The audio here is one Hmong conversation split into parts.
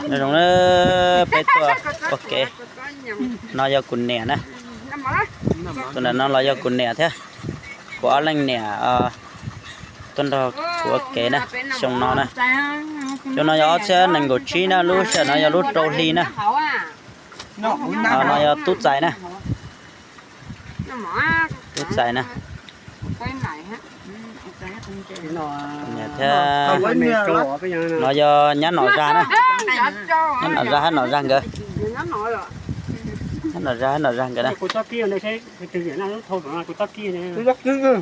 Nyob zoo na, peb tuaj ua ke. No yog kuv niam na. Tus nram no los yog kuv niam thiab. Kuv ob leeg niam tuaj nrog kuv ua ke na. Xyoo no na, xyoo no yog ob txhiab nees nkaum tsib na, lub sij hawm no yog lub rau hli na. No yog tub txais na. Tub txais na. Thiab no yog nyab nom zag na. Nyab nom zag hab nom zag nkawd. Nyab nom zag hab nom zag nkawd na.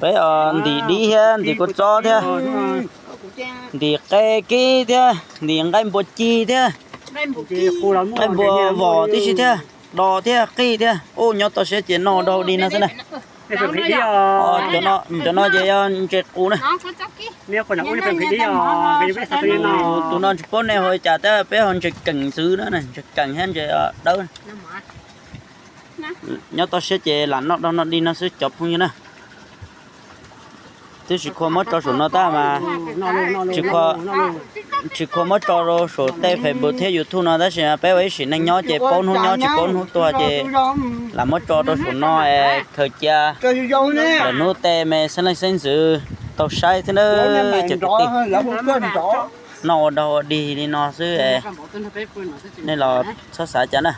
Peb ntim dib thiab ntim kua txob thiab, ntim qe kib thiab, ntim nqaij npua ci thiab, nqaij npua vos tib si thiab, do thiab qij thiab. Ub, nyob toj siab ces noj dog dig no xwb na. Cov no ces yog ntses qus na. Tus no tsis paub nej hu li cas tab peb hu ntses keem ntxwv na, ntses keem thiab ntses dawb. Nyob toj siab ces lam noj dog noj dig no xwb cov phooj ywg na. Twb tsis khuam muab tso saum no tab mas, tsis khuam muab tso rau saum tej Facebook thiab YouTube no tab sis peb ua ib sim neej nyob ces paub hnub nyob tsis paub hnub tuag ces lam muab tso rau saum no es khaws cia lwm hnub tej me xeeb leej xeeb ntxwv tau saib thiab na. Cov kwv tij, noj ua dog ua dig li no xwb, nej los txhob xav cas na.